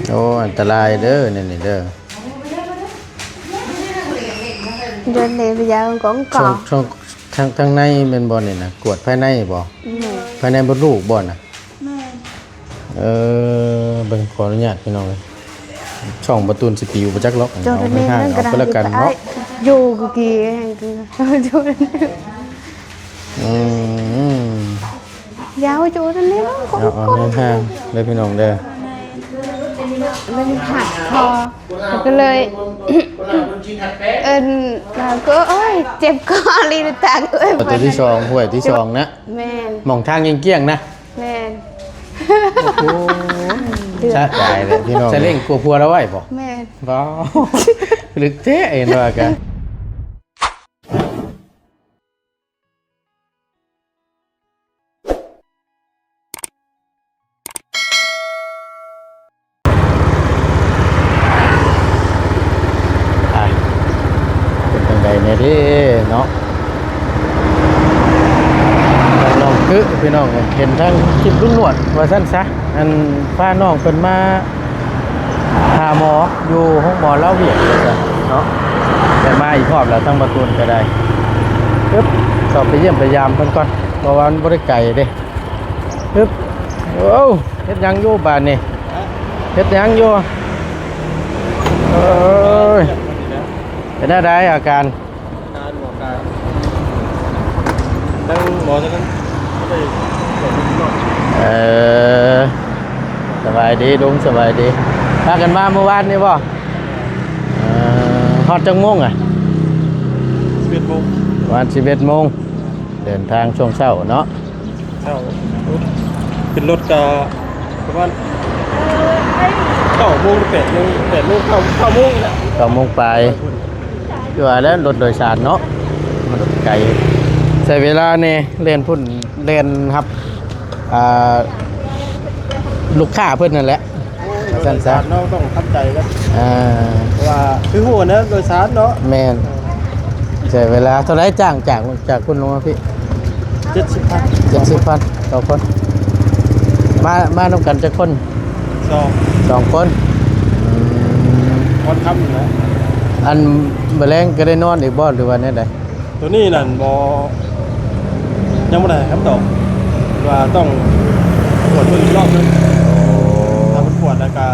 ໂອ້ ອັນຕະລາຍເດີ ແນວນີ້ເດີ. ເດີນເລໄປຢາມຂອງເກົ່າ ຊ່ອງ ຊ່ອງ ທາງ ທາງໃນແມ່ນບໍ່ນີ້ນະ? ກວດພາຍໃນບໍ່? ແມ່ນ. ພາຍໃນມດລູກບໍ່ນະ? ແມ່ນ. ເອີ ເບິ່ງ ຂໍອະນຸຍາດພີ່ນ້ອງເອີຍ ຊ່ອງບໍ່ຕູນຊິປິວບໍ່ຈັກຫຼອກ. ເຈົ້າ ເອົາ ແມ່ນ ໃຫ້ຫ່າງ ເອົາໄປແລ້ວກັນເນາະ. ຢູ່ຄືກີ້ແຮງ ອືມ ຢາວໂຈນັ້ນແຫຼະ. ເອົາ ເອົາໃຫ້ຫ່າງເດີພີ່ນ້ອງເດີ. ມັນຫັກຄໍ ແລ້ວກໍເລີຍ ເອີ້ນວ່າ ໂອ້ຍ ເຈັບຄໍອີ່ຫຼີຕາເອີຍ. ໂຕທີສອງ ຫ້ວຍທີສອງນະ. ແມ່ນ. ໝ່ອງທາງກ້ຽງໆນະ. ແມ່ນ. ໂອ້ໂຫ ສະໃຈເລີຍພີ່ນ້ອງ. ສະເຫຼັ້ງກົວຜົວລາວໄວ້ບໍ່? ແມ່ນ. ວ້າວ ລຶກແທ້ ເຫັນວ່າກະ. ອ່ະ ເປັນຈັ່ງໃດແດ່ເດເນາະ ນ້ອງຄື ພີ່ນ້ອງ ເຫັນທາງຄລິບລຸງໜວດວ່າຊັ້ນຊະ ອັນ ພານ້ອງເພິ່ນມາຫາໝໍຢູ່ໂຮງໝໍລາວຫວຽດວ່າຊັ້ນເນາະ. ແຕ່ມາອີກຮອບແລ້ວ ທາງບ່າວຕູນກໍໄດ້ ປຶບ ເຂົ້າໄປຢ້ຽມໄປຢາມເພິ່ນກ່ອນ ເພາະວ່າມັນບໍ່ໄດ້ໄກເດ້. ປຶບ ໂອ້ ເຮັດຫຍັງຢູ່ບາດນີ້? ເຮັດຫຍັງຢູ່? ເອີຍ ເປັນແນວໃດອາການ? ອາການບໍ່ການ ທັງໝໍທັງ ເອີ ສະບາຍດີລຸງ ສະບາຍດີ. ພາກັນມາມື້ວານນີ້ບໍ່? ເອີ ຮອດຈັກໂມງອະ? ສິບເອັດໂມງ ປະມານສິບເອັດໂມງ. ເດີນທາງຊ່ວງເຊົ້າເນາະ ເຊົ້າ ຂຶ້ນລົດກະປະມານເກົ້າໂມງ ແປດໂມງ ແປດໂມງ ເກົ້າ ເກົ້າໂມງນີ້ແຫຼະ ເກົ້າໂມງປາຍ. ຄືວ່າແຫຼະ ລົດໂດຍສານເນາະ ມັນໄກ ໃຊ້ເວລາແດ່ ແລ່ນພຸ້ນ ແລ່ນຮັບ ອ່າ ລູກຄ້າເພິ່ນນັ້ນແຫຼະ. ໂອ້ຍ ວ່າຊັ້ນຊະ ໂດຍສານເນາະ ຕ້ອງທຳໃຈກັນ ອ່າ ເພາະວ່າຄືຮູ້ນະ ໂດຍສານເນາະ. ແມ່ນ. ເອີ ໃຊ້ເວລາເທົ່າໃດ ຈ້າງຈາກ ຈາກພຸ້ນລົງມາພີ້? ເຈັດສິບພັນ ເຈັດສິບພັນຕໍ່ຄົນ. ມາ ມານຳກັນຈັກຄົນ? ສອງ ສອງຄົນ. ອືມ ນອນຄ່ຳຢູ່ແລ້ວ. ອັນ ມື້ແລງກໍໄດ້ນອນອີກບໍ່ ຫຼືວ່າແນວໃດ? ໂຕນີ້ນັ້ນບໍ່ ຍັງບໍ່ໄດ້ຄຳຕອບ ວ່າຕ້ອງກວດເບິ່ງອີກລອບໜຶ່ງ. ຖ້າເພິ່ນກວດແລ້ວກະ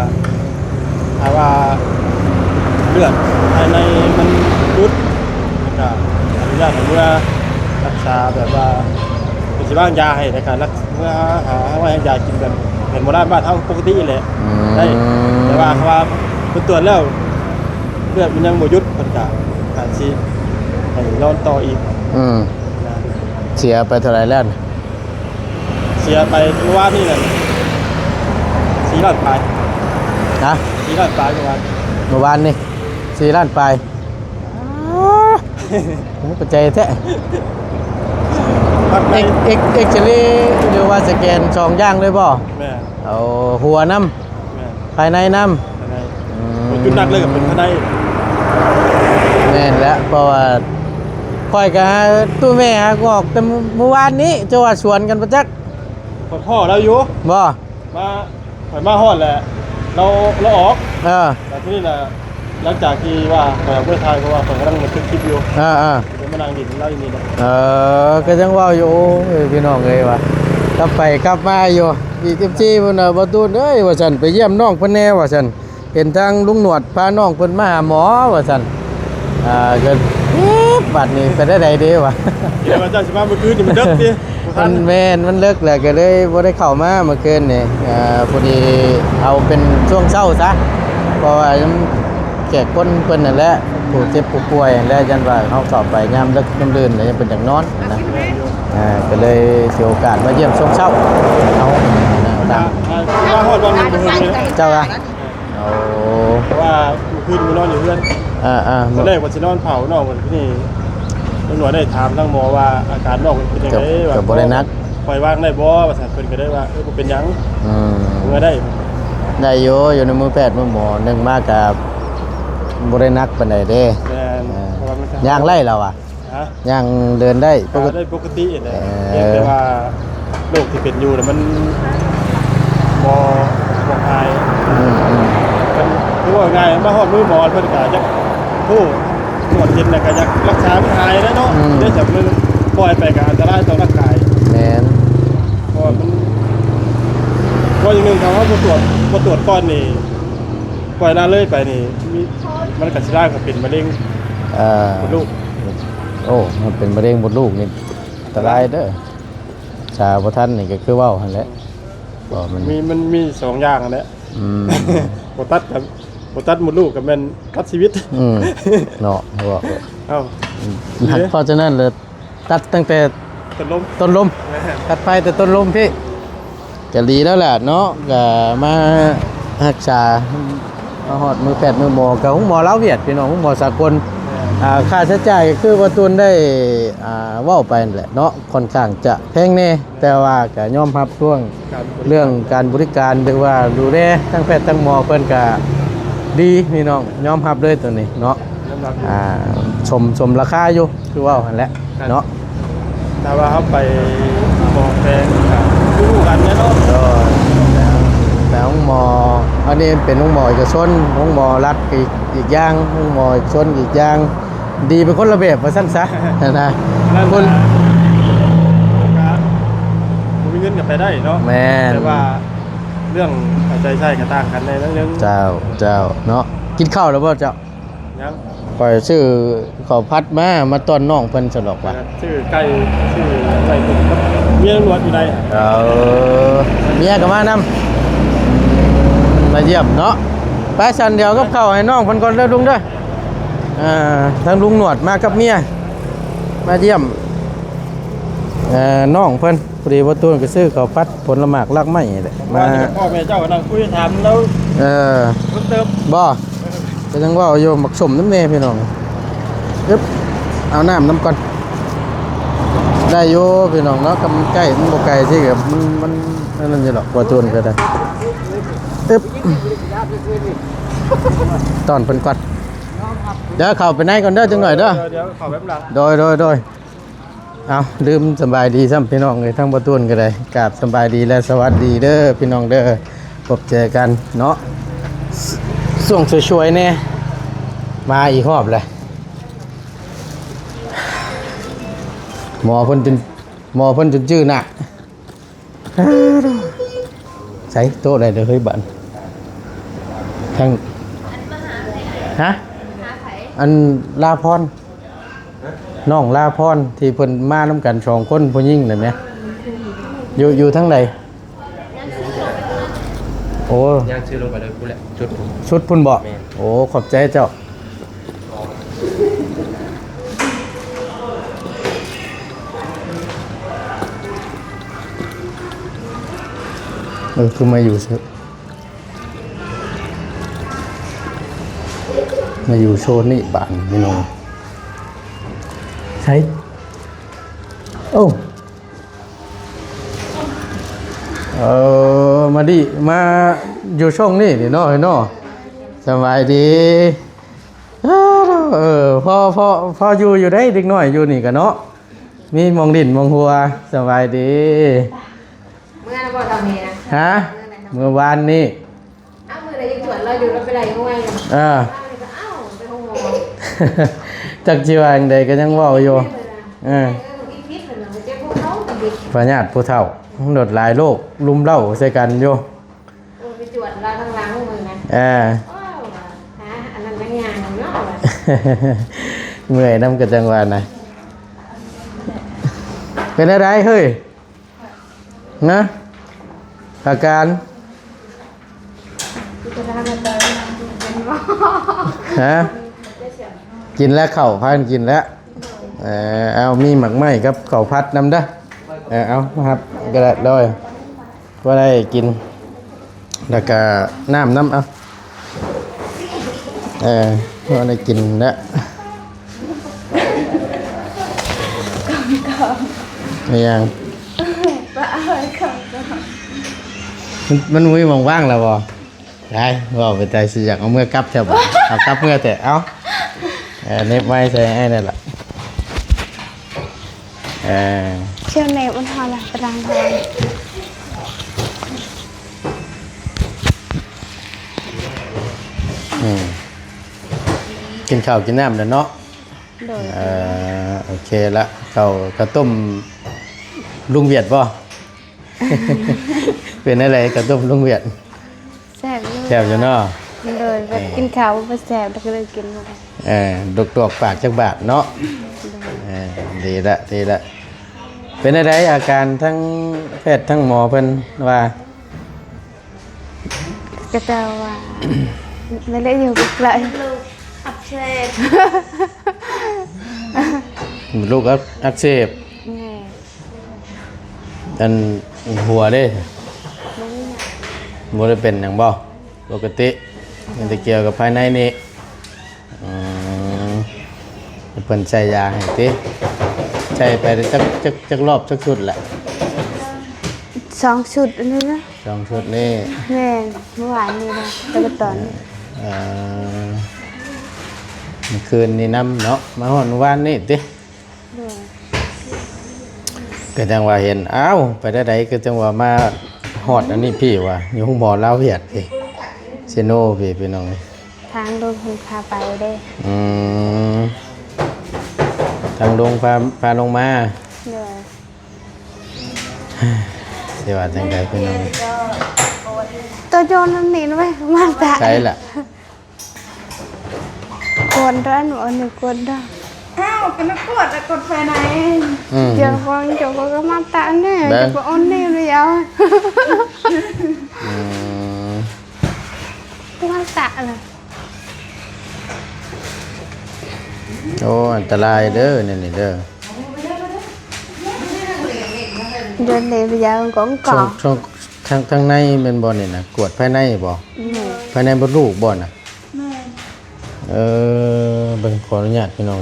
ຖ້າວ່າເລືອດພາຍໃນມັນຢຸດ ແລ້ວກະອະນຸຍາດໃຫ້ເມືອຮັກສາ ແບບວ່າເພິ່ນຊິວາງຢາໃຫ້ ແລ້ວກະລັກ ເມືອຫາ ຫາ ຫາຢາກິນແບບແຜນໂບລານບ້ານເຮົາປົກກະຕິແຫຼະ. ອືມ ໄດ້ ແຕ່ວ່າ ເພາະວ່າເພິ່ນກວດແລ້ວ ເລືອດມັນຍັງບໍ່ຢຸດ ເພິ່ນກະອາດຊິໃຫ້ນອນຕໍ່ອີກ. ອືມ ນະ ເສຍໄປເທົ່າໃດແລ້ວ? ເສຍໄປມື້ວານນີ້ແຫຼະ ສີ່ລ້ານປາຍ. ຮະ? ສີ່ລ້ານປາຍມື້ວານ. ມື້ວານນີ້ສີ່ລ້ານປາຍ. ໂອ້ ເປັນໃຈແທ້. ເອັກ ເອັກ ເອັກຊະເລ ຫຼືວ່າສະແກນສອງຢ່າງເລີຍບໍ່? ແມ່ນ. ເອົາຫົວນຳ ແມ່ນ ພາຍໃນນຳ. ພາຍໃນ. ອືມ ໂອ້ ຈຸດໜັກເລີຍກໍເປັນພາຍໃນ. ແມ່ນແຫຼະ ເພາະວ່າຂ້ອຍກໍຫາຕູ້ແມ່ຫາກໍອອກແຕ່ມື້ວານນີ້ ເຈົ້າວ່າສວນກັນປະຈັກ. ຂ້ອຍພໍ້ລາວຢູ່. ບໍ່? ມາ ຂ້ອຍມາຮອດແຫຼະ ລາວ ລາວອອກ. ເອີ ແລ້ວທີນີ້ນະ ຫຼັງຈາກທີ່ວ່າຂ້ອຍເອົາໄປຖ່າຍ ເພາະວ່າຂ້ອຍກຳລັງບັນທຶກຄລິບຢູ່. ເອີໆ ເດີນມານັ່ງຫຼິ້ນນຳລາວຢູ່ນີ້ແຫຼະ. ເອີ ກໍຍັງເວົ້າຢູ່ ໂອ້ຍ ພີ່ນ້ອງເອີຍວ່າ ກັບໄປກັບມາຢູ່ ອີກ ເອັຟຊີ ເພິ່ນວ່າ ບ່າວຕູນເອີຍ ວ່າຊັ້ນ ໄປຢ້ຽມນ້ອງເພິ່ນແດ່ ວ່າຊັ້ນ ເຫັນທາງລຸງໜວດພານ້ອງເພິ່ນມາຫາໝໍ ວ່າຊັ້ນ. ອ່າ ກໍເອີ ບັດນີ້ເປັນແນວໃດເດວະ? ຄິດວ່າເຈົ້າຊິມາມື້ຄືນນີ້ມັນເດິກຕິ? ມັນ ແມ່ນ ມັນເລິກແຫຼະ ກໍເລີຍບໍ່ໄດ້ເຂົ້າມາມື້ຄືນນີ້. ເອີ ພໍດີເອົາເປັນຊ່ວງເຊົ້າຊະ ເພາະວ່າແຂກຄົນເພິ່ນນັ້ນແຫຼະ ຜູ້ເຈັບຜູ້ປ່ວຍຫັ້ນແຫຼະ ຢ້ານວ່າເຮົາເຂົ້າໄປຍາມເລິກຍາມດື່ນແລ້ວຍັງເພິ່ນຢາກນອນນະ. ອ່າ ກໍເລີຍຖືໂອກາດມາຢ້ຽມຊ່ວງເຊົ້າເອົານະ. ມາຮອດວັນມື້ຄືນນີ້ ເຈົ້າລະ ໂອ້ ເພາະວ່າມື້ຄືນໄປນອນຢູ່ເຮືອນ. ອ່າໆ ຕອນແລກວ່າຊິນອນເຝົ້ານ້ອງ ບັດນີ້ຕຳຫຼວດໄດ້ຖາມທາງໝໍວ່າອາການນ້ອງເປັນຈັ່ງໃດ ກໍບໍ່ໄດ້ໜັກ ປ່ອຍວາງໄດ້ບໍ່ ວ່າຊັ້ນ. ເພິ່ນກໍໄດ້ວ່າ ເອີ ບໍ່ເປັນຫຍັງ ອືມ ເມືອໄດ້ ໄດ້ຢູ່ ຢູ່ໃນມືແພດມືໝໍ. ໜຶ່ງມາກໍບໍ່ໄດ້ໜັກປານໃດເດ້. ແມ່ນ ອ່າ ເພາະວ່າມັນກໍ ຍ່າງໄດ້ແລ້ວວ່າ ຮະ? ຍ່າງເດີນໄດ້ປົກກະຕິ ໄດ້ປົກກະຕິແຫຼະ. ເອີ ພຽງແຕ່ວ່າໂລກທີ່ເປັນຢູ່ນະ ມັນບໍ່ ບໍ່ຫາຍ. ອືມ ງ່າຍມາຮອດມືໝໍ ເພິ່ນກະຢາກຮູ້ ກວດເຫັນ ແລ້ວກະຢາກລັກສາມັນຫາຍແຫຼະເນາະ. ອືມ ເດ້ ຈະປ່ອຍໄປກະອັນຕະລາຍຕໍ່ຮ່າງກາຍ. ແມ່ນ ເພາະວ່າມັນ ເພາະຢ່າງໜຶ່ງ ຖ້າເຮົາບໍ່ຕວດ ບໍ່ຕວດກ່ອນນີ້ ປ່ອຍລະເລີຍໄປນີ້ ມີ ມັນກະຊິລາມເປັນມະເຮັງ ເອີ ມົດລູກ. ໂອ້ ມັນເປັນມະເຮັງມົດລູກນີ້ອັນຕະລາຍເດີ. ສາບໍ່ທັນນີ້ກໍຄືເວົ້າຫັ້ນແຫຼະ ເພາະມັນ ມີ ມັນມີສອງຢ່າງຫັ້ນແຫຼະ. ອືມ ບໍ່ຕັດກໍ ບໍ່ຕັດມົດລູກກໍແມ່ນຕັດຊີວິດ. ອືມ ເນາະ ເພາະວ່າ ເອົ້າ ເພາະສະນັ້ນລະ ຕັດຕັ້ງແຕ່ຕົ້ນລົມ ຕົ້ນລົມ ຕັດໄຟແຕ່ຕົ້ນລົມພີ້ ກໍດີແລ້ວແຫຼະເນາະ. ກໍມາຮັກສາ ມາຮອດມືແພດມືໝໍ ກໍໂຮງໝໍລາວຫວຽດ ພີ່ນ້ອງ ໂຮງໝໍສາກົນ. ອ່າ ຄ່າໃຊ້ຈ່າຍກໍຄືວ່າຕູນໄດ້ ອ່າ ເວົ້າໄປນັ້ນແຫຼະເນາະ ຂ້ອນຂ້າງຈະແພງແດ່ ແຕ່ວ່າກໍຍອມຮັບຊ່ວງ ເລື່ອງການບໍລິການ ຫຼືວ່າດູແລທັງແພດທັງໝໍ ເພິ່ນກະດີພີ່ນ້ອງ ຍອມຮັບເລີຍໂຕນີ້ເນາະ. ອ່າ ສົມ ສົມລາຄາຢູ່ ຄືເວົ້າຫັ້ນແຫຼະເນາະ. ຖ້າວ່າເຮົາໄປໝໍແຂວງກະຄືກັນແຫຼະເນາະ. ໂດຍ ແຕ່ໂຮງໝໍ ອັນນີ້ເປັນໂຮງໝໍເອກະຊົນ ໂຮງໝໍລັດກະອີກ ອີກຢ່າງ ໂຮງໝໍເອກະຊົນອີກຢ່າງ ດີໄປຄົນລະແບບວ່າຊັ້ນຊະຫັ້ນນະ. ຄົນກະບໍ່ມີເງິນກໍໄປໄດ້ເນາະ. ແມ່ນ ແຕ່ວ່າເລື່ອງເອົາໃຈໃສ່ກໍຕ່າງກັນແດ່ໜ້ອຍໜຶ່ງ. ເຈົ້າ ເຈົ້າເນາະ. ກິນເຂົ້າແລ້ວບໍ່ເຈົ້າ? ຍັງ. ຂ້ອຍຊື້ເຂົ້າຜັດມາ ມາຕ້ອນນ້ອງເພິ່ນຊັ້ນດອກວ່າ ຊື້ໄກ່ ຊື້ໄກ່ເພິ່ນກັບເມຍຕຳຫຼວດຢູ່ໃດ. ເອີ ເມຍກໍມານຳ ມາຢ້ຽມເນາະ. ໄປຊັ້ນ ດຽວກັບເຂົ້າໃຫ້ນ້ອງເພິ່ນກ່ອນເດີລຸງເດີ. ອ່າ ທາງລຸງໜວດມາກັບເມຍ ມາຢ້ຽມ ເອີ ນ້ອງເພິ່ນ. ພໍດີບໍ່ຕູນກໍຊື້ເຂົ້າຜັດຜົນລະໝາກລາກໄມ້ນີ້ແຫຼະ ມາ ພໍ່ແມ່ເຈົ້າກໍນັ່ງຄຸຍຖາມລາວ. ເອີ ເພີ່ມເຕີມບໍ່? ກໍຍັງເວົ້າຢູ່ ໝາກສົ້ມນຳແດ່ພີ່ນ້ອງ. ອຶບ ເອົານ້ຳນຳກ່ອນ. ໄດ້ຢູ່ພີ່ນ້ອງເນາະ ກໍມັນໃກ້ ມັນບໍ່ໄກຊິ ກໍມັນ ມັນອັນນັ້ນຢູ່ດອກ ບໍ່ຕູນກໍໄດ້. ອຶບ ຕ້ອນເພິ່ນກ່ອນ. ດຽວເຂົ້າໄປໃນກ່ອນເດີ ຈັກໜ້ອຍເດີ. ດຽວເຂົ້າແບບຫຼັງ. ໂດຍ ໂດຍ ໂດຍ. ເອົ້າ ລືມສະບາຍດີຊ້ຳພີ່ນ້ອງເອີຍ ທາງບໍ່ຕູນກໍໄດ້. ກາບສະບາຍດີ ແລະ ສະຫວັດດີເດີພີ່ນ້ອງເດີ ພົບເຈີກັນເນາະ. ຊ່ວງສວຍໆແດ່ ມາອີກຮອບແຫຼະ. ໝໍເພິ່ນຈົນ ໝໍເພິ່ນຈົນຈື່ໜ້າ. ໃສ່ໂຕະໄດ້ເດີເຮີ້ຍບາດ ທັງ ຮະ? ອັນລາພອນ ນ້ອງລາພອນທີ່ເພິ່ນມານຳກັນສອງຄົນຜູ້ຍິງນັ້ນແໝ ຢູ່ ຢູ່ທາງໃດ? ໂອ້ ຍ່າງຊື່ລົງໄປເລີຍ ພຸ້ນແຫຼະ ຈຸດພຸ້ນ ສຸດພຸ້ນບໍ? ແມ່ນ. ໂອ້ ຂອບໃຈເຈົ້າ. ເອີ ຄືມາຢູ່ ມາຢູ່ໂຊນນີ້ບາດນີ້ພີ່ນ້ອງ. ໃສ? ໂອ້ ເອີ ມາດີ ມາຢູ່ຊ່ອງນີ້ນີ້ເນາະ ເນາະ. ສະບາຍດີ. ເອີ ພໍ ພໍ ພໍຢູ່ຢູ່ໄດ໋ ເດັກນ້ອຍຢູ່ນີ້ກະເນາະ ມີໝ່ອງຫຼິ້ນໝ່ອງຫົວ. ສະບາຍດີ. ເມື່ອນະບໍ່ເທົ່ານີ້ນະ? ຮະ? ເມື່ອນະ? ເມື່ອວານນີ້. ອ້າວ ມື້ໃດຍັງຈວດລາວຢູ່ ລາວໄປໄລ່ງວຍຢູ່. ເອີ ອ້າວ ໄປໂຮງໝໍ. ຈັກຊິວ່າຈັ່ງໃດກໍຍັງເວົ້າຢູ່. ເອີ ເອີ ເອີ ຜິດໆ ເພິ່ນວ່າເຈັບຫົວເຂົ່າ. ພະຍາດຜູ້ເຖົ້າ ມັນໂດດຫຼາຍໂລກ ລຸມເລົ້າໃສ່ກັນຢູ່. ໂອ້ ໄປຈວດລາວທາງຫຼັງມື້ນັ້ນ. ເອີ ວ້າວ ຫາອັນນັ້ນຍັງຍ່າງເນາະ. ເມື່ອຍນຳກໍຈັ່ງວ່ານະ. ເປັນແນວໃດເຮີ້ຍ? ນະ ອາການ ຮະ? ກິນແລ້ວເຂົ້າ ພາກັນກິນແລ້ວ. ເອີ ເອົາ ມີໝາກໄມ້ກັບເຂົ້າຜັດນຳເດີ. ເອີ ເອົາ ມາຮັບກໍໄດ້ ໂດຍ. ພໍໄດ້ກິນ ແລ້ວກະນ້ຳນຳ. ເອົາ ເອີ ພໍໄດ້ກິນແລ້ວ. ອີຫຍັງ? ປະເອົາໄວ້ກ່ອນ. ມັນ ມັນມີໝ່ອງວ່າງແລ້ວບໍ່? ໄດ້ ເວົ້າໄປແຕ່ຊິຢາກເອົາເມືອກັບແທ້ບໍ່? ເອົາກັບເມືອແທ້. ເອົາ ເອີ ເນັບໄວ້ໃສ່ອ້າຍນັ້ນລະ. ເອີ ເຊວເນັບມັນຮອດລະ ປະດັງຮອດ. ອືມ ກິນເຂົ້າກິນນ້ຳແລ້ວເນາະ? ໂດຍ ເອີ ໂອເຄລະ. ເຂົ້າ ເຂົ້າຕົ້ມລຸງຫວຽດບໍ່? ເປັນແນວໃດເຂົ້າຕົ້ມລຸງຫວຽດ? ແຊບຢູ່ ແຊບຢູ່ເນາະ? ໂດຍ ແບບ ເອີ ກິນເຂົ້າບໍ່ແຊບ ແລ້ວກໍເລີຍກິນບໍ່ໄດ້. ເອີ ດວກໆ ປາກຈັກບາດເນາະ? ໂດຍ ເອີ ດີລະ ດີລະ. ເປັນແນວໃດອາການ ທັງແພດທັງໝໍເພິ່ນວ່າ? ເຂົາເຈົ້າວ່າ ແມ່ນແຫຼະ ຢູ່ໄກໆ ລູກອັກເສບ ລູກອັກ ອັກເສບ. ແມ່ນ ອັນຫົວເດ້? ບໍ່ມີຫຍັງ ບໍ່ໄດ້ເປັນຫຍັງບໍ່? ປົກກະຕິ ມີແຕ່ກ່ຽວກັບພາຍໃນນີ້. ອືມ ເພິ່ນໃສ່ຢາໃຫ້ຕິ? ໃສ່ໄປຈັກ ຈັກ ຈັກລອບ ຈັກຊຸດລະ? ສອງຊຸດອັນນີ້ນະ ສອງຊຸດນີ້. ແມ່ນ ມື້ວານນີ້ນະ ແລ້ວກໍຕອນນີ້. ເອີ ມື້ຄືນນີ້ນຳເນາະ ມາຮອດມື້ວານນີ້ຕິ? ໂດຍ ກໍຈັ່ງວ່າເຫັນ ອ້າວ ໄປແນວໃດ ກໍຈັ່ງວ່າມາຮອດອັນນີ້ພີ້ວ່າ ຢູ່ໂຮງໝໍລາວຫວຽດພີ້ ເຊໂນພີ້ ພີ່ນ້ອງເອີຍ. ທາງລຸງເພິ່ນພາໄປເດ້. ອືມ ທາງລຸງພາ ພາລົງມາ. ໂດຍ ຊິວ່າຈັ່ງໃດພີ່ນ້ອງ? ໂຕໂຈນນັ້ນນີ້ນະເວີຍ ມາຕາຍ. ໃສລະ? ກວນດ້ວຍ ອັນນີ້ກວນດ້ວຍ. ອ້າວ ກໍນັກກວດ ກວດພາຍໃນ. ອືມ ເຈົ້າຂອງ ເຈົ້າຂອງກໍມາຕາແນ່ ເຈົ້າກໍອ່ອນນີ້ລະຍາວ. ອືມ ກວນຕາລະ. ໂອ້ ອັນຕະລາຍເດີ ແນວນີ້ເດີ. ເດີນເລໄປຢາວກອງກອງ ທາງ ທາງໃນແມ່ນບໍ່ນີ້ນະ? ກວດພາຍໃນບໍ່? ແມ່ນ ພາຍໃນມະດູກບໍ່ນະ? ແມ່ນ ເອີ ເບິ່ງ ຂໍອະນຸຍາດພີ່ນ້ອງ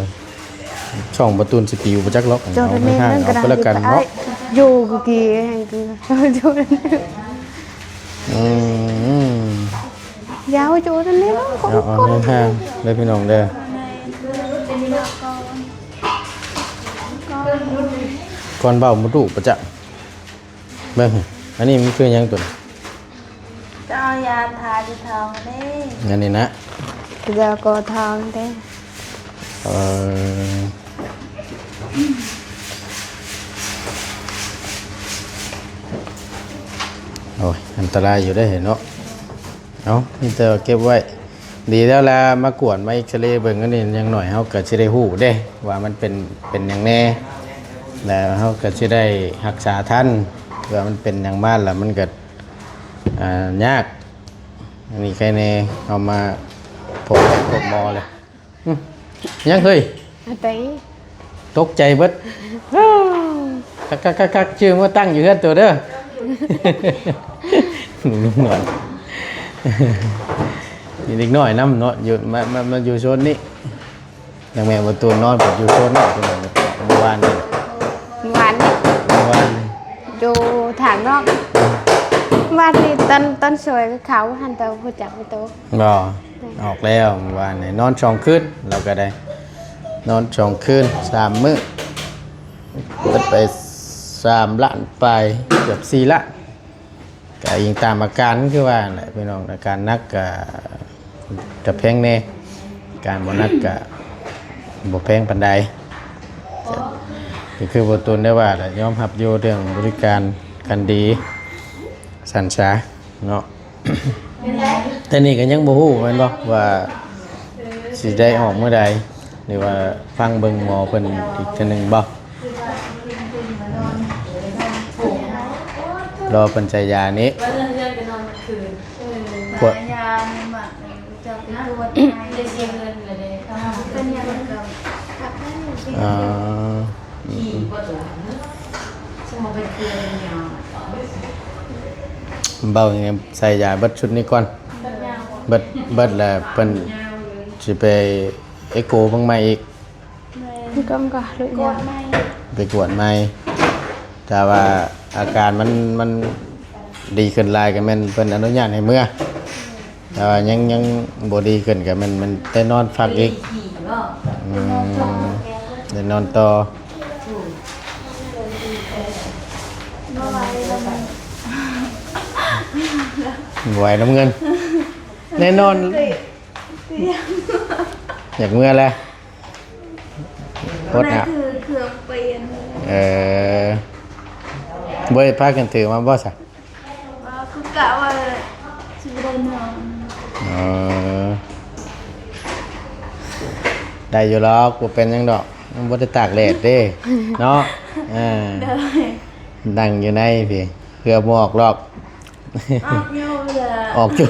ຊ່ອງປະຕູນຊິປິວບໍ່ຈັກລັອກ. ເອົາ ເອົາໄປລະກັນເນາະ ຢູ່ກີ້ ອືມ ຢາວໂຈນນີ້. ເອົາ ເອົາຫ່າງໆເດີພີ່ນ້ອງເດີ ກ່ອນເວົ້າບໍ່ດຸປະຈຳ. ເບິ່ງ ອັນນີ້ມັນຄືຫຍັງຕົວນີ້? ຈະເອົາຢາທາຢູ່ທ້ອງເດ້ ອັນນີ້ນະ ຢາກໍທ້ອງເດ້. ເອີ ໂອ້ຍ ອັນຕະລາຍຢູ່ເດ້ເນາະ. ເອົາ ມີແຕ່ວ່າເກັບໄວ້ ດີແລ້ວລະ ມາກວດ ມາເອັກຊະເລເບິ່ງ. ອັນນີ້ຢ່າງໜ້ອຍເຮົາກໍຊິໄດ້ຮູ້ເດ້ວ່າມັນເປັນ ເປັນຫຍັງແດ່ ແລ້ວເຮົາກໍຊິໄດ້ຮັກສາທັນ. ເພື່ອມັນເປັນຫຍັງມາລະ ມັນກໍ ອ່າ ຍາກ. ອັນນີ້ໃຄແນ່ ເຮົາມາພົບ ພົບໝໍແລ້ວ. ຫຶ ຫຍັງເຮີ້ຍ? ອາໄຕ ຕົກໃຈເບິດ. ຄັກໆໆໆ ຊື່ມາຕັ້ງຢູ່ເຮືອນໂຕເດີ ເດັກນ້ອຍ ມີເດັກນ້ອຍນຳເນາະ ຢູ່ ມາ ມາ ມາຢູ່ໂຊນນີ້. ນາງແມ່ບໍ່ຕູນນອນເພິ່ນຢູ່ໂຊນນັ້ນ ເພິ່ນເມື່ອວານນີ້ ເມື່ອວານນີ້ ເມື່ອວານນີ້ ຢູ່ທາງນອກ. ວານນີ້ຕອນ ຕອນສວຍເຂົາຫັ້ນ ແຕ່ບໍ່ຮູ້ຈັກເປັນໂຕ ບໍ່ ອອກແລ້ວເມື່ອວານນີ້ ນອນສອງຄືນ ລາວກໍໄດ້ນອນສອງຄືນ ສາມມື້ ເບິດໄປສາມລ້ານປາຍ ເກືອບສີ່ລ້ານ. ກະອີງຕາມອາການ ຄືວ່ານັ້ນແຫຼະພີ່ນ້ອງ ອາການໜັກກະ ກະແພງແດ່ ອາການບໍ່ໜັກກະບໍ່ແພງປານໃດ. ກໍຄືບໍ່ຕູນໄດ້ວ່າແຫຼະ ຍອມຮັບຢູ່ເລື່ອງບໍລິການການດີ ສັນສາເນາະ. ແຕ່ນີ້ກໍຍັງບໍ່ຮູ້ແມ່ນບໍ່ ວ່າຊິໄດ້ອອກມື້ໃດ ຫຼືວ່າຟັງເບິ່ງໝໍເພິ່ນອີກເທື່ອໜຶ່ງບໍ່? ລໍເພິ່ນໃສ່ຢານີ້ ກວດ ເອີ ຢານີ້ມັນຈະໄປກວດໃຫ້ ໄດ້ເສຍເງິນແລ້ວເດ້ ເປັນຫຍັງກໍ ອ່າ ອືມ ເວົ້າຫຍັງ ໃສ່ຢາເບິດຊຸດນີ້ກ່ອນ ເບິດ ເບິດແລ້ວເພິ່ນຊິໄປເອໂກເບິ່ງໃໝ່ອີກ. ແມ່ນ ກວດໃໝ່ ໄປກວດໃໝ່ ຖ້າວ່າອາການມັນ ມັນດີຂຶ້ນຫຼາຍກໍແມ່ນເພິ່ນອະນຸຍາດໃຫ້ເມືອ. ແຕ່ວ່າຍັງ ຍັງບໍ່ດີຂຶ້ນກໍແມ່ນ ແມ່ນໄດ້ນອນພັກອີກ. ອືມ ໄດ້ນອນຕໍ່ ບໍ່ໄຫວນຳເງິນ ແນ່ນອນ. ຢາກເມືອແລ້ວ. ໂຄດນະ ຖືເຄື່ອງປ່ຽນ. ເອີ ບໍ່ໄດ້ພາກັນຖືມາບໍ່ຊະ? ວ່າຄືກະວ່າຊິບໍ່ໄດ້ນອນ. ເອີ ໄດ້ຢູ່ດອກ ບໍ່ເປັນຫຍັງດອກ ມັນບໍ່ໄດ້ຕາກແດດເດ້ ເນາະ. ເອີ ໂດຍ ນັ່ງຢູ່ໃນພີ້ ເຫື່ອບໍ່ອອກດອກ. ອອກຢູ່ລະ ອອກຢູ່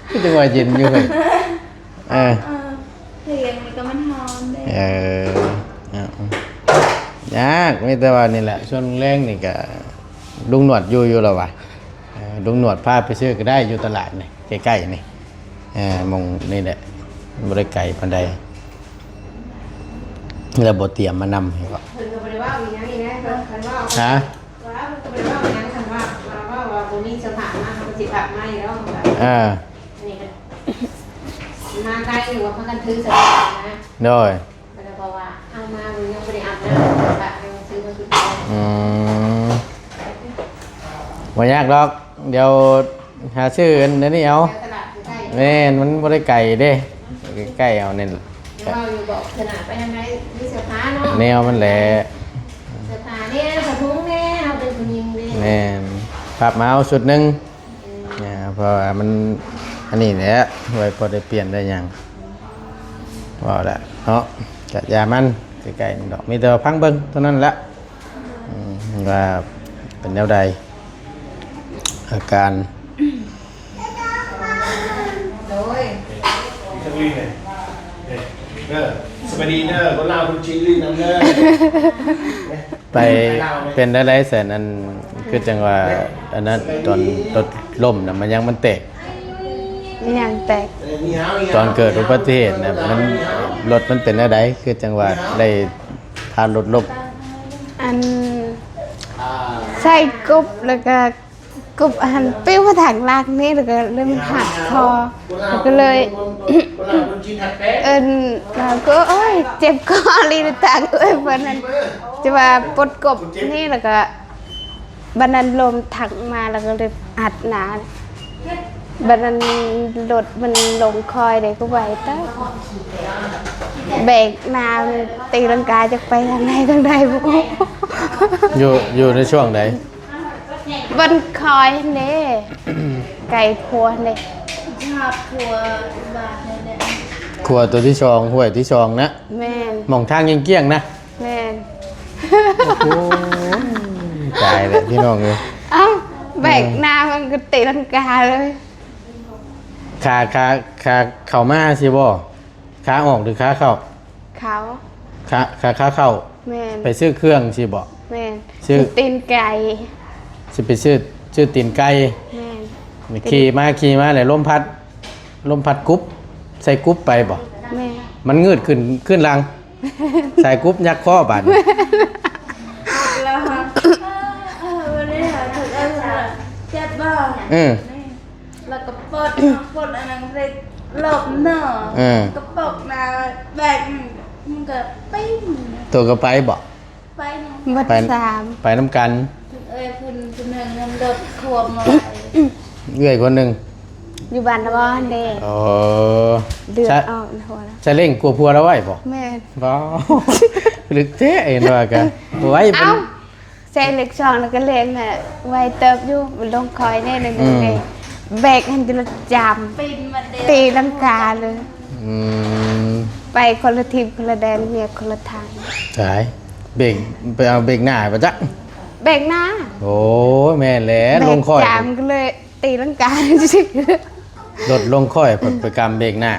ຄືຈັງວ່າເຢັນຢູ່ເວີຍ. ເອີ ເອີ ຖຽງນີ້ກໍມັນຮ້ອນເດ້. ເອີ ເອົາ ຍາກ ມີແຕ່ວ່ານີ້ແຫຼະ ຊ່ວງແລງນີ້ກະລຸງໜວດຢູ່ ຢູ່ລະວ່າ ເອີ ລຸງໜວດພາໄປຊື້ກໍໄດ້ ຢູ່ຕະຫຼາດນີ້ ໃກ້ໆນີ້. ເອີ ໝ່ອງນີ້ແຫຼະ ບໍ່ໄດ້ໄກປານໃດ ແລ້ວບໍ່ຕຽມມານຳໃຫ້ເບາະ. ເພິ່ນກໍບໍ່ໄດ້ເວົ້າອີ່ຫຍັງນີ້ນະ ເພິ່ນ ຄັນເວົ້າ ຮະ? ວ່າເພິ່ນກໍບໍ່ໄດ້ເວົ້າຫຍັງ ຄັນວ່າ ວ່າ ວ່າບໍ່ມີເສື້ອຜ້າມາ ເຮົາກໍຊິພັບມາຢູ່ດອກ. ເອີ ອັນນີ້ກໍມາໄກຢູ່ ວ່າພາກັນຖືສະບາຍນະ. ໂດຍ ບໍ່ໄດ້ ເພາະວ່າເຮົາມາ ມັນຍັງບໍ່ໄດ້ອາບນ້ຳ ກໍຍັງຊື້ມາຄືເກົ່າ. ອືມ ບໍ່ຍາກດອກ ດຽວຫາຊື້ອັນນີ້ເອົາ. ແມ່ນ ມັນບໍ່ໄດ້ໄກເດ້ ໃກ້ໆເອົານີ້ແຫຼະ. ເວົ້າຢູ່ ບອກເທື່ອໜ້າໄປທາງໃດ ມີເສື້ອຜ້າເນາະ ແນວມັນແຫຼະ ເສື້ອຜ້າແດ່ ຜ້າຖົງແດ່ ເຮົາເປັນຜູ້ຍິງເດ້. ແມ່ນ ພັບມາເອົາຊຸດໜຶ່ງ. ອືມ ເພາະວ່າມັນ ອັນນີ້ແຫຼະ ໄວ້ພໍໄດ້ປ່ຽນໄດ້ຫຍັງ. ເວົ້າແຫຼະເນາະ ກະຢ່າມັນ ໃກ້ໆນີ້ດອກ ມີແຕ່ວ່າຟັງເບິ່ງເທົ່ານັ້ນແຫຼະ. ອືມ ວ່າເປັນແນວໃດ ອາການ. ໂດຍ ເດີ ສະບາຍດີເດີ ຄົນລາວຄົນຈີນຫຼິ້ນນຳເດີ. ໄປ ເປັນແນວໃດແຊນ ອັນ ຄືຈັ່ງວ່າ ອັນນັ້ນ ຕອນລົດລົ້ມນະ ມັນຍັງ ມັນແຕກ ມັນຍັງແຕກ. ຕອນເກີດອຸບັດຕິເຫດນະ ມັນ ລົດມັນເປັນແນວໃດ ຄືຈັ່ງວ່າໄດ້ພາລົດລົ້ມ? ອັນ ໃສ່ກົບ ແລ້ວກະ ກົບຫັ້ນປິວມາທາງຫຼັງນີ້ ແລ້ວກະເລີຍມັນຫັກຄໍ ແລ້ວກະເລີຍ ເອີ້ນ ລາວກໍ ໂອ້ຍ ເຈັບຄໍອີ່ຫຼີຕາເອີຍ ບາດນັ້ນ ຈະວ່າປົດກົບນີ້ ແລ້ວກະ ບາດນັ້ນລົມທັກມາ ແລ້ວກໍເລີຍອັດໜ້າ ບາດນັ້ນລົດມັນລົງຄ່ອຍເດ້ ກໍໄວເຕີບ ເບກໜ້າມັນຕີລັງກາ ຈັກໄປທາງໃດທາງໃດບໍ່ຮູ້. ຢູ່ ຢູ່ໃນຊ່ວງໃດ? ບ່ອນຄ່ອຍຫັ້ນເດ້ ໃກ້ຂົວຫັ້ນເດ້ ຮອດຂົວບ້ານນັ້ນແຫຼະ ຂົວຕົວທີສອງ ຫ້ວຍທີສອງນະ. ແມ່ນ ໝ່ອງທາງກ້ຽງໆນະ. ແມ່ນ ໂອ້ໂຫ ຕາຍແລ້ວພີ່ນ້ອງເອີຍ. ເອົ້າ ເອີ ເບກໜ້າມັນກໍຕີລັງກາເລີຍ. ຂາ ຂາ ຂາເຂົ້າມາຊິບໍ່? ຂາອອກຫຼືຂາເຂົ້າ? ເຂົ້າ. ຂາ ຂາ ຂາເຂົ້າ. ແມ່ນ ໄປຊື້ເຄື່ອງຊິບໍ່? ແມ່ນ ຊື້ ຊື້ຕີນໄກ່. ຊິໄປຊື້ ຊື້ຕີນໄກ່. ແມ່ນ ຂີ່ມາ ຂີ່ມາແລ້ວລົມພັດ ລົມພັດກຸບ ໃສ່ກຸບໄປບໍ່? ແມ່ນ ມັນງືດຂຶ້ນ ຂຶ້ນຫຼັງ ໃສ່ກຸບຍັກຄໍບາດນີ້. ແລ້ວ ເອີ ເອີ ບໍ່ໄດ້ຫາ ເຈັບບໍ່? ເອີ ແລ້ວກໍປົດ ປົດອັນນັ້ນເລັກລົມເນາະ ເອີ ກະປົກໜ້າແບກ ມັນກໍປີ້ງ ໂຕກໍໄປບໍ່? ໄປນຳ ໄປ ໄປນຳກັນ. ເອີຍ ເພິ່ນ ເພິ່ນເຮົານຳລົດຄວມມາໄວ້ ເອື້ອຍຄົນໜຶ່ງ ຢູ່ບ້ານນະບໍ່ຫັ້ນເດ້. ອໍ ເລືອດອອກໃນຫົວລະ ສະເລັ່ງກົວຜົວລະໄວ້ບໍ່? ແມ່ນ ບໍ່ ລຶກແທ້ ເຫັນວ່າກະໄວ້ ເອົ້າ ເປັນ ແຊເລັກສອງ ແລ້ວກໍເຫຼັ້ນນະ ໄວເຕີບຢູ່ ມັນລົງຄ່ອຍແດ່ໜ້ອຍໜຶ່ງເດ້. ອືມ ເບກຫັ້ນຈະລົດຈາມ ຕີລັງກາເລີຍ. ອືມ ໄປຄົນລະທີບຄົນລະແດນ ເມຍຄົນລະທາງ. ຕາຍ ເບກ ໄປເອົາເບກໜ້າບໍ່ຈັກ? ເບກໜ້າ. ໂອ້ ແມ່ນແຫຼະ ລົງຄ່ອຍ ເບກຈາມກໍເລີຍ ຕີລັງກາ ລົດລົງຄ່ອຍ ໄປກຳເບກໜ້າ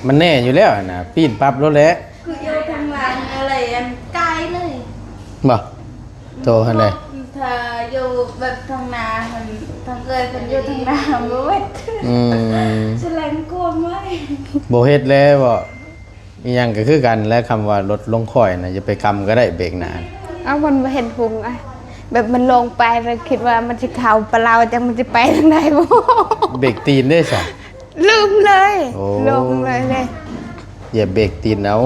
ມັນແນ່ຢູ່ແລ້ວຫັ້ນນະ ປີ້ນປັບໂລດແຫຼະ. ຄືຢູ່ທາງຫຼັງອະໄລອັນໄກເລີຍ ບໍ່? ໂຕຫັ້ນແຫຼະ ຖ້າຢູ່ແບບທາງໜ້າຫັ້ນ ທາງເອື້ອຍເພິ່ນຢູ່ທາງໜ້າບໍ່ເວັດ. ອືມ ສະແລງຄວາມໄວ້ ບໍ່ເຮັດແລ້ວບໍ່? ອີ່ຫຍັງກໍຄືກັນແຫຼະ ຄຳວ່າລົດລົງຄ່ອຍນະ ຢ່າໄປກຳກໍໄດ້ເບກໜ້າ. ເອົ້າ ມັນບໍ່ເຫັນຫຸງອະ ແບບມັນລົງໄປແລ້ວຄິດວ່າມັນຊິເຂົ້າປະລາວ ຈັກມັນຊິໄປທາງໃດບໍ່? ເບກຕີນເດ້ຊະ? ລືມເລີຍ. ໂອ້ ລົງເລີຍເດ້ ຢ່າເບກຕີນເອົາ.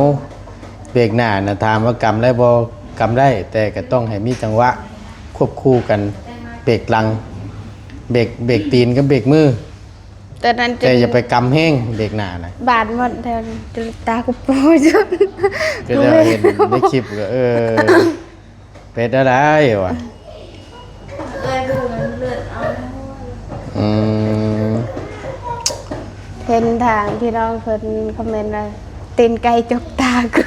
ເບກໜ້ານະ ຖາມວ່າກຳໄດ້ບໍ່? ກຳໄດ້ ແຕ່ກໍຕ້ອງໃຫ້ມີຈັງຫວະຄວບຄູ່ກັນ ເບກຫຼັງ ເບກ ເບກຕີນກັບເບກມື. ຕອນນັ້ນ ແຕ່ຢ່າໄປກຳແຮງເບຣກໜ້ານະ ບາດໝົດແລ້ວ ຈົນຕາກູໂປຈົນ ກໍຈະເຫັນໃນຄລິບກໍ ເອີ ເປັນແນວໃດວະ? ເອີ ເລືອດອອກ. ອືມ ເຫັນທາງພີ່ນ້ອງເພິ່ນຄອມເມັນວ່າ ຕີນໄກ່ຈົກຕາກູ.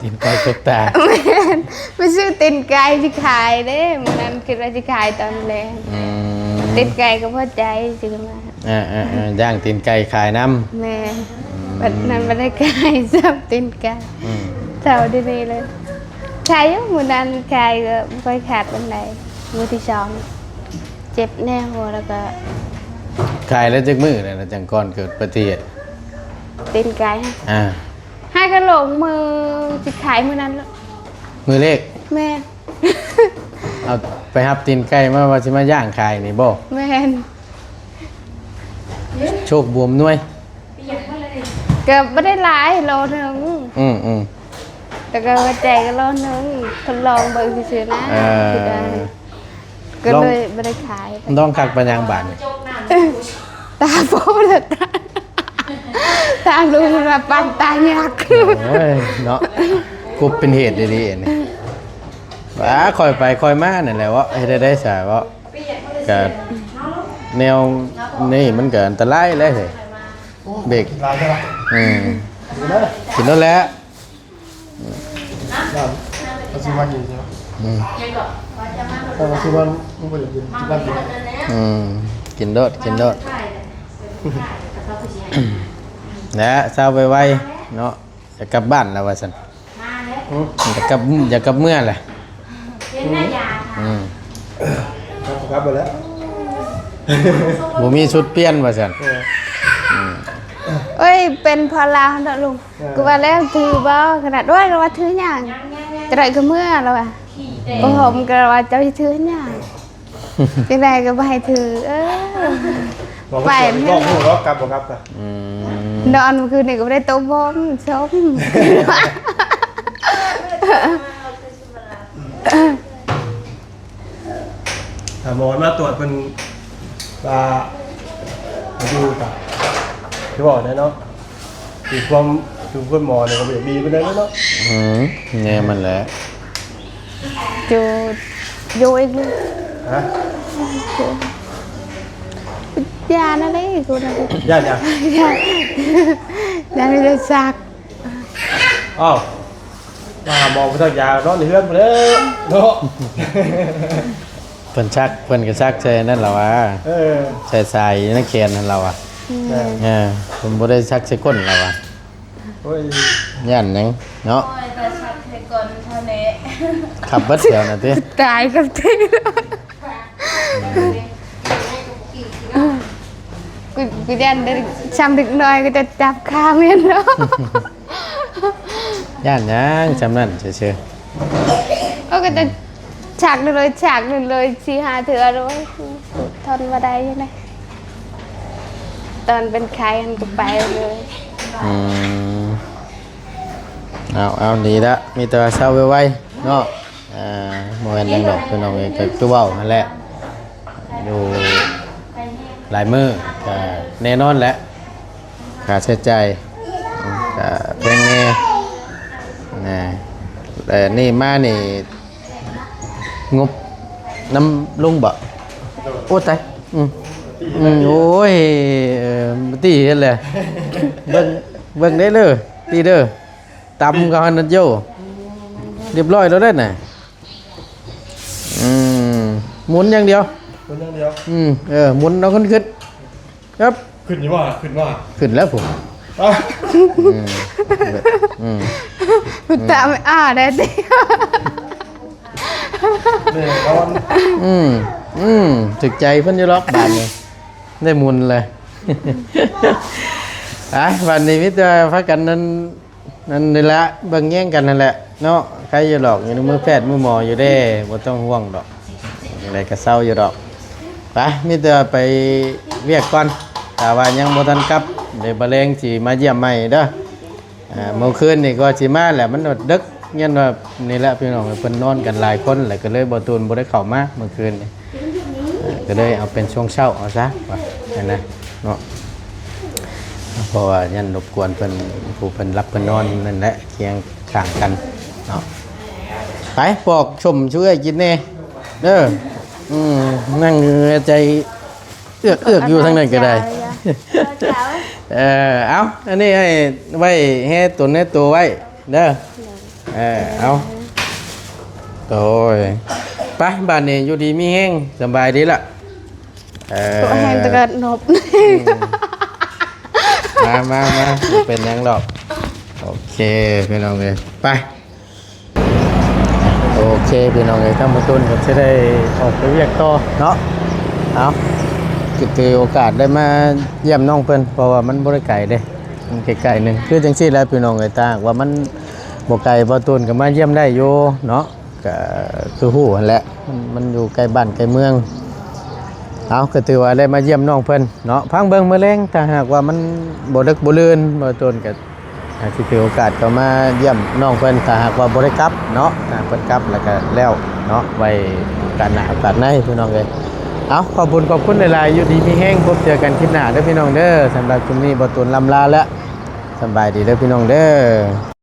ຕີນໄກ່ຈົກຕາ. ແມ່ນ ໄປຊື້ຕີນໄກ່ຊິຂາຍເດ້ ມື້ນັ້ນຄິດວ່າຊິຂາຍຕອນແລງ. ອືມ ຕີນໄກ່ກັບຫົວໃຈ ຊື້ມາ. ອ່າໆໆ ຍ່າງຕີນໄກ່ຂາຍນຳ. ແມ່ນ. ອືມ ບັດນັ້ນບໍ່ໄດ້ຂາຍຊ້ຳຕີນໄກ່. ອືມ ເຊົາດີໆເລີຍ. ຂາຍຢູ່ ມື້ນັ້ນຂາຍກໍບໍ່ຄ່ອຍຂາດປານໃດ. ມື້ທີສອງ ເຈັບແນ່ຫົວ ແລ້ວກໍ ຂາຍແລ້ວຈັກມື້ແລ້ວ ຈັ່ງກ່ອນເກີດອຸບັດຕິເຫດ? ຕີນໄກ່. ອ່າ ຫາກະຫຼົງມື້ຊິຂາຍມື້ນັ້ນເລີຍ ມື້ເລກ. ແມ່ນ. ເອົາໄປຮັບຕີນໄກ່ມາວ່າຊິມາຍ່າງຂາຍນີ້ບໍ່? ແມ່ນ. ໂຊກບຸນອຳນວຍ ກໍບໍ່ໄດ້ຫຼາຍ ໂລໜຶ່ງ. ອືມໆ ແຕ່ກໍວ່າໃຈກໍໂລໜຶ່ງ ທົດລອງເບິ່ງຊື່ໆນະ. ເອີ ຄິດວ່າ ກໍເລີຍບໍ່ໄດ້ຂາຍ. ລອງຄັກປານຫຍັງບາດນີ້? ຕາໂປແລ້ວ ຕາ ຕາລຸງວ່າປານຕາຍັກ. ໂອ້ຍເນາະ ກົບເປັນເຫດດີໆນີ້. ວ່າຄ່ອຍໄປຄ່ອຍມານັ້ນແຫຼະເວາະ ເຮັດໄດ້ໄດ໋ສາເວາະ. ກະແນວນີ້ມັນກະອັນຕະລາຍແຫຼະເຮີ້ຍ ເບກ. ອືມ ກິນໂລດແຫຼະ. ເອົາຊິມາກິນໃຊ່ໄໝ? ອືມ ເອົາຊິມາ ບໍ່ຢາກກິນ ກິນນ້ຳກິນ. ອືມ ກິນໂລດ ກິນໂລດ ແລະເຊົາໄວໆເນາະ. ຈະກັບບ້ານແລ້ວວ່າຊັ້ນ. ຫື? ຢາກກັບ ຢາກກັບເມືອແຫຼະ. ອືມ ກັບ ກັບໄປແລ້ວ ບໍ່ມີຊຸດປ່ຽນວ່າຊັ້ນ. ເອີ ອືມ ໂອ້ຍ ເປັນເພາະລາວເນາະລຸງ. ເອີ ກູວ່າແລ້ວຖືບໍ່ ຂະໜາດ ໂອ້ຍ ລາວວ່າຖືຫຍັງ ຈະໄດ້ກະເມືອລາວວ່າ. ອືມ ໂອ້ໂຫ ມັນກະວ່າເຈົ້າຊິຖືຫຍັງ ຈັ່ງໃດກໍບໍ່ໃຫ້ຖື. ເອີ ໄປ ບອກບໍ່ຮູ້ດອກ ກັບບໍ່ກັບກະ. ອືມ ນອນມື້ຄືນນີ້ກໍບໍ່ໄດ້ຕົບຜົມ ຊົມ. ຖ້າໝໍມາກວດເພິ່ນວ່າຢູ່ກະ ຄືເວົ້າແຫຼະເນາະ. ຄືຄວາມ ຄືຄົນໝໍນີ້ກໍບໍ່ຢາກດີປານໃດເນາະ. ອືມ ແນວມັນແຫຼະ. ໂຈ ໂຈອີກ. ຮະ? ຢ້ານນະເດ້ ກູນະເດ້. ຢ້ານຫຍັງ? ຢ້ານ ຢ້ານຈະສັກ. ອ້າວ ມາຫາໝໍບໍ່ສັກຢາ ນອນໃນເຮືອນພຸ້ນແຫຼະເນາະ. ເພິ່ນສັກ ເພິ່ນກໍສັກໃສ່ນັ້ນລະວ່າ. ເອີ ໃສ່ສາຍໃນແຂນຫັ້ນລະວ່າ. ອືມ ເອີ ເພິ່ນບໍ່ໄດ້ສັກໃສ່ກົ້ນລະວ່າ. ໂອ້ຍ ຢ້ານຫຍັງເນາະ. ໂອ້ຍ ແຕ່ສັກໃສ່ກົ້ນເທົ່ານີ້ ຂັບເບິດແຖວນັ້ນຕິ. ຕາຍກັບທີ່ ອືມ ກູ ກູຢ້ານເດັກ ຊ່ຳເດັກນ້ອຍກໍຈະຈັບຄາແມ່ນເນາະ. ຢ້ານຫຍັງ ຊ່ຳນັ້ນຊື່ໆ. ໂອ້ ກໍຈະຊັກເລີຍ ຊັກເລີຍ ສີ່ຫ້າເທື່ອໂດຍ ທົນບໍ່ໄດ້ຢູ່ນະ. ຕອນເປັນໄຂ້ຫັ້ນກໍໄປເລີຍ. ອືມ ເອົາ ເອົາ ດີລະ ມີແຕ່ວ່າເຊົາໄວໆເນາະ. ອ່າ ບໍ່ແມ່ນຫຍັງດອກພີ່ນ້ອງເອີຍ ກໍຄືເວົ້າຫັ້ນແຫຼະ ຢູ່ຫຼາຍມື້ກໍແນ່ນອນແຫຼະ ຄ່າໃຊ້ຈ່າຍກໍແພງແດ່ນະ. ແຕ່ນີ້ມານີ້ງົບນຳລຸງບໍ? ໂອ້ ຕາຍ ອືມ ອືມ ໂອ້ຍ ເອີ ມາຕີເຮັດແຫຼະ ເບິ່ງ ເບິ່ງເດີ້ ຕີເດີ້. ຕຳເຂົາຫັ້ນນະໂຢ ຮຽບຮ້ອຍແລ້ວເດ້ນະ. ອືມ ໝູນຢ່າງດຽວ ໝູນຢ່າງດຽວ. ອືມ ເອີ ໝູນເອົາຂຶ້ນ ຂຶ້ນ ຄັບ ຂຶ້ນຢູ່ບໍ່? ຂຶ້ນບໍ່? ຂຶ້ນແລ້ວພຸ້ນ. ອືມ ອືມ ຕາມອ້າໄດ້ຕິ. ອືມ ອືມ ຖືກໃຈເພິ່ນຢູ່ດອກບາດນີ້ ໄດ້ໝູນແລ້ວ. ອ່າ ບາດນີ້ມີແຕ່ພາກັນນັ້ນ ນັ້ນນີ້ລະ ເບິ່ງແຍງກັນຫັ້ນແຫຼະເນາະ. ໃຄຢູ່ດອກ ຢູ່ໃນມືແພດມືໝໍຢູ່ເດ້ ບໍ່ຕ້ອງຫ່ວງດອກ ຈັ່ງໃດກໍເຊົາຢູ່ດອກ. ໄປ ມີແຕ່ໄປວຽກກ່ອນ ຖ້າວ່າຍັງບໍ່ທັນກັບ ດຽວບາແລງຊິມາຢ້ຽມໃໝ່ເດີ້. ອ່າ ມື້ຄືນນີ້ກໍຊິມາແຫຼະ ມັນເດິກ ຍ້ອນວ່ານີ້ແຫຼະພີ່ນ້ອງ ເພິ່ນນອນກັນຫຼາຍຄົນແຫຼະ ກໍເລີຍບໍ່ຕູນບໍ່ໄດ້ເຂົ້າມາມື້ຄືນນີ້. ອ່າ ກໍເລີຍເອົາເປັນຊ່ວງເຊົ້າເອົາຊະວ່າຫັ້ນນະເນາະ ເພາະວ່າຢ້ານລົບກວນເພິ່ນ ຜູ້ເພິ່ນຫຼັບເພິ່ນນອນນັ້ນແຫຼະ ຄຽງຂ້າງກັນເນາະ. ໄປປອກສົ້ມຊ່ວຍກິນແດ່ເດີ. ອືມ ນັ່ງໃຈເອືອກໆຢູ່ທາງນັ້ນກໍໄດ້. ເອີ ເອົາ ອັນນີ້ໃຫ້ໄວ້ແຮ່ຕົນແຮ່ໂຕໄວ້ເດີ. ເອີ ເອົາ ໂດຍ ໄປ ບາດນີ້ຢູ່ດີມີແຮງ ສະບາຍດີລະ. ເອີ ໂຕແຮງຕະກະນົບ ມາ ມາ ມາ ບໍ່ເປັນຫຍັງດອກ. ໂອເຄ ພີ່ນ້ອງເອີຍ ໄປ. ໂອເຄ ພີ່ນ້ອງເອີຍ ທາງບ່າວຕູນກໍຊິໄດ້ອອກໄປວຽກຕໍ່ເນາະ. ເອົາ ກໍຖືໂອກາດໄດ້ມາຢ້ຽມນ້ອງເພິ່ນ ເພາະວ່າມັນບໍ່ໄດ້ໄກເດ້ ມັນໃກ້ໆໜຶ່ງ. ຄືຈັ່ງຊີ້ແຫຼະ ພີ່ນ້ອງເອີຍ ຖ້າຫາກວ່າມັນບໍ່ໄກ ບ່າວຕູນກໍມາຢ້ຽມໄດ້ຢູ່ເນາະ. ກໍຄືຮູ້ຫັ້ນແຫຼະ ມັນ ມັນຢູ່ໃກ້ບ້ານໃກ້ເມືອງ. ເອົາ ກໍຖືວ່າໄດ້ມາຢ້ຽມນ້ອງເພິ່ນເນາະ. ຟັງເບິ່ງມື້ແລງ ຖ້າຫາກວ່າມັນບໍ່ເດິກບໍ່ເລີນ ບ່າວຕູນກໍອາດຊິຖືໂອກາດເຂົ້າມາຢ້ຽມນ້ອງເພິ່ນ ຖ້າຫາກວ່າບໍ່ໄດ້ກັບເນາະ. ຖ້າເພິ່ນກັບແລ້ວກໍແລ້ວເນາະ ໄວ້ໂອກາດໜ້າໂອກາດໃນ ພີ່ນ້ອງເອີຍ. ເອົາ ຂອບຄຸນ ຂອບຄຸນຫຼາຍໆ ຢູ່ດີມີແຮງ ພົບເຈີກັນຄລິບໜ້າເດີ ພີ່ນ້ອງເດີ. ສຳລັບຄລິບນີ້ ບ່າວຕູນລຳລາແລ້ວ ສະບາຍດີເດີ ພີ່ນ້ອງເດີ.